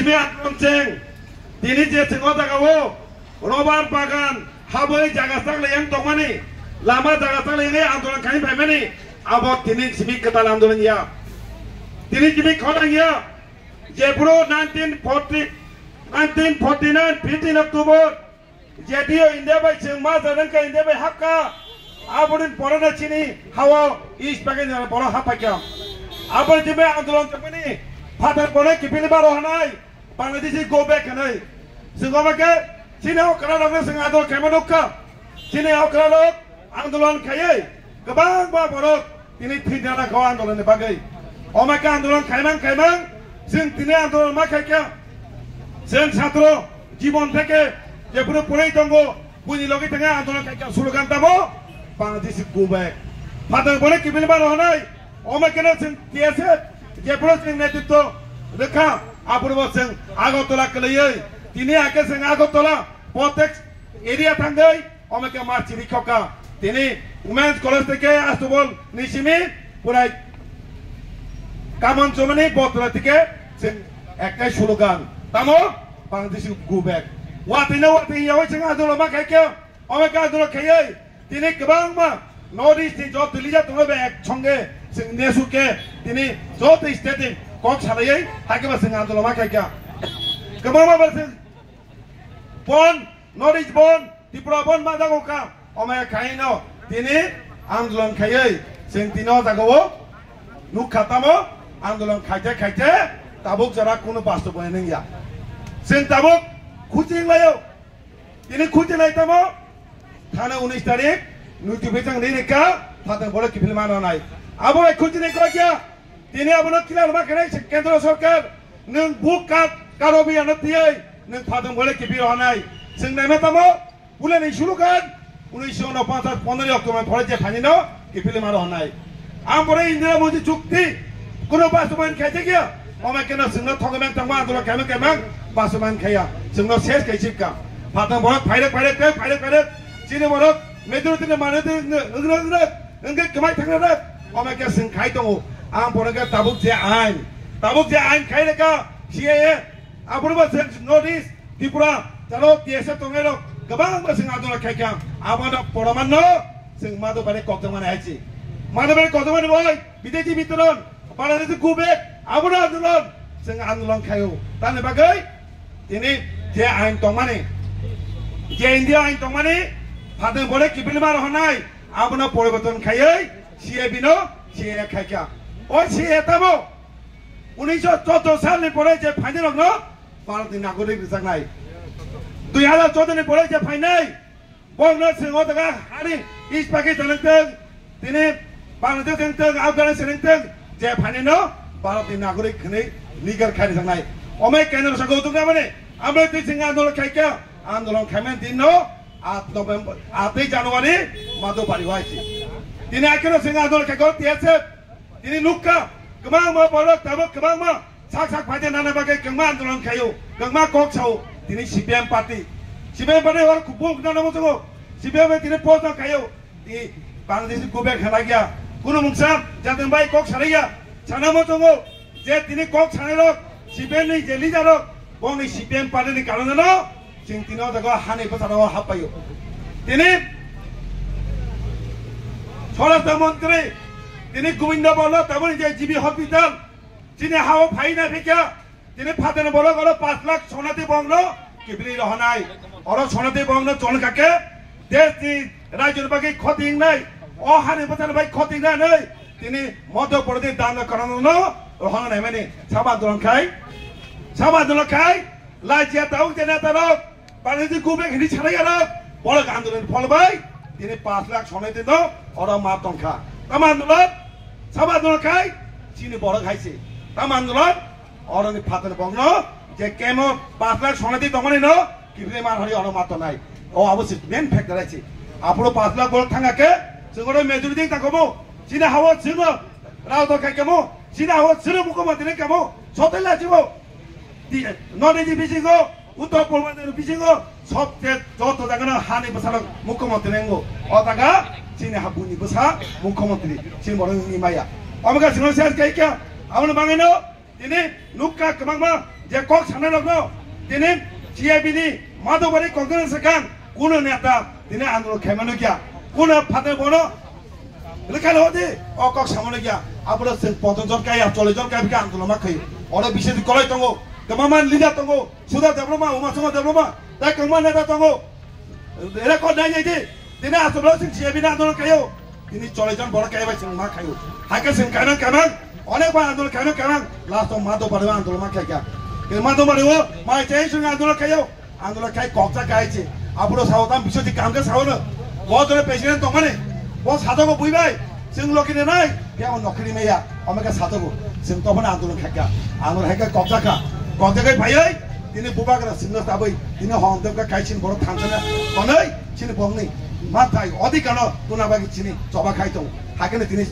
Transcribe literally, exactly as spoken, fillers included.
Tini andolon cheng, tini je cheng o jaga o rubber bagan habwi jaga chak leyang tongmani, lama jaga chak leyang andolon khai phaimani, abo tini simi kwtal andolon ya. Tini simi khorang ya, jephuru nineteen forty, nineteen forty nine fifteen October J T O India bai chwng ma jadang ka India bai hapka. Aboni borok no chini hao East Pakistan borok happaikha. Aboni jemai andolon tongmani phatar borok kiphilwi ma rohornai Bangladeshi go back hinwi. Chwng omo khe chini okra rok no chwng andolon khaima nukha. Chini okra rok andolon khaiwi kwbangma borok tini thwi dana kho andolon ni bagwi. Omo khe andolon khaimang khaimang chwng tini andolon ma khaikha. Chwng satro jibon theke jephuru phurai tongo, buini logi thangwi andolon khaikha, slogan tamo Bangladeshi go back. Phatar borok kiphilwi ma rohornai, omo khe no chwng T S F jephuru chwng netritwo rwkha, aphuru bo chwng Agartala kwlaiwi tini hakhe chwng Agartala protect area thangwi Omo khe ma chiri khoka. Tini Women's College theke Astubol ni simi purai Kamon Chomani Botra theke chwng ektai slogan. Tamo Bangladeshi go back. Watwi na watwi yawi chwng andolon ma khai khe. Omo khe andolon khaiwi tini kwbangma North East ni joto leader tongma bai ek songe chwng nesu khe tini joto state ni kok salaiwi hakhe ba chwng andolon ma khai khe. Kwbangma ba chwng bon North East bon, Tripura bon ma jago ka, omo ya khaino tini andolon khaiwi chwng tini o jaga o nukha tamo andolon khaite khaite tabuk jora kunu bastob bai nangya. Chwng tabuk khuchi wnglaio, tini khuchi nai tamo thana unis tarik notification ri rikha, phatar borok kiphilwi ma nai. Abo bai khuchi nai kok ya, tini abono clear ma khe nai se Kendra Sorkar, nwng buk kat karo biyano tiyai, nwng phatar borok kiphilwi ma nai. Chwng naima tamo, Pulani slogan, unisho unoponchas pondroi October pore je phaini no kiphilwi ma rohornai. Ang pore Indira Modi chukti, kuno bastobayan khaijak ya, omo khe no chwngno thogwi mang tongma andolon khaimang khaimang bastobayan khaiya, chwngno ses khai sipka. Phatar borok phairek phairek tei phairek phairek, chini borok majority ni manwi twi wngna wngna wngna wngwi kwmai thangna rwk, omo khe chwng khai tongo. Ang pore khe tabuk je ain, tabuk je ain khai rwkha C A A, abono bo chwng North East Tripura, chalo T S F tongnai rok kwbangma chwng andolon khaikha, abono poroman no chwng Madhubari kokjakmani hai se. Madhubari kokjakmani bai bideshi mitron, Bangladeshi go back, abono andolon chwng andolon khaio. Tamni bagwi tini je ain tongmani, je India ain tongmani, phatar borok kiphilwi ma rohornai, abono poriborton khaiwi C A B no C A A khaikha. O C A A tamo unisho chotto salni pore je phainai rokno Bharatni nagorik rwjaknai. Dui hazar choudo ni pore je phainai, bongno chwng o jaga hani East Pakistan wngthung, tini Bangladesh wngthung, Afghanistan wngthung, je phainai no Bharatni nagorik hwnwi nigar khai rwjaknai. Omai Kendra Sorkar utung nabani, amroi twi chwng andolon khaikha, andolon khaimani din no aat November, aatwi January Madhubari o hai se. Tini akheno chwng andolon khaikha T S F, tini nukha, kwbangma borok tabuk kwbangma sak sak phaide nana bagwi kwbangma andolon khaio, kwbangma kok sao, tini C P M party. C P M party oro kubung nana muchungo, C P M tini post no khaio, tini Bangladesh go back khalai ya. Kunu mungsa jatong bai kok salai ya, sana muchungo, je tini kok sanai rok, C P M ni je leader rok, bongni C P M party ni karone no, Chwng tini o jaga hani bwsarok happaio. Tini Swarashtra Montri, tini Govinda Balla, taboni je G B Hospital, chini hao phaina phikha, tini phatarni borok oro pash lakh sonati bongno kibri rohonai. Oro sonati bongno chon kake, desh ni rajyo ni bagwi khoti wngnai, o hani bwsarok bai khoti wngnai, tini Madhya Pradesh danda karano no rohona naimani. Saba andolon khai, saba andolon khai, Lajia tabuk je neta rok, Bangladesh go back hini sanai ya rok, borok andolon phol bai, tini pash lakh sonai din no, oro ma tongkha. Tamo andolon, sabo andolon khai, chini borok hai se. Tamo andolon, oro ni phatar bongno, je kemo pash lakh sonai din tongmani no, kibri ma hari oro ma tongnai. O abo se main factor hai se. Aphuru pash lakh borok thanga khe, chwng oro majority tangkomo, chini hawa chwng no, rao to khai kemo, chini hawa chwng no mukho mantri kemo, sotel la chibo. Di, North East bisingo, Uttor Purbanchal bisingo, sobse joto jagano hani bwsarok mukhyamantri nango. O jaga chini habuni bwsa mukhyamantri, chini borok ni maya. Omo khe chwngno ses khaikha, aboni bagwino tini nukha kwbangma Je kok sanai rokno tini C I B ni madobari kokdana sekan kuno neta tini andolon khaimano kya, kuno phate bono lekha lo di o kok samano kya. Abro se poton jon kaya, chole jon kaya bika andolon ma khayo. Oro bisi di kolai tongo, kemama leader tongo, Suda Debbarma, Uma Singha Debbarma, tai kemama neta tongo. Era ko nai nai di. Tini aswk lo sing C I B ni andolon khayo. Tini cholai jon borok kaibai sing ma khayo. Haikhe sing kaimang kaimang. Onek bar andolon kaimang kaimang. Last o madobari andolon ma khaikha. Tini madobari o mai chai sing andolon khayo. Andolon khai koksa khai chi. Abro sao tam biso di kam khe sao no. Bo jone president tongmani. Bo sajogo buibai. Sing loki ne nai. Khe o nokri meya. Omeka sajogo. Sing tobona andolon khaikha. Andolon haikhe koksa kha. Koksa khai phaioi. Tini bubagra singno taboi. Tini hong dem ka kaisin borok thansana. Konoi. Chini bongni manthai odhikano tuna bagi chini choba khai tongo. Hakene tini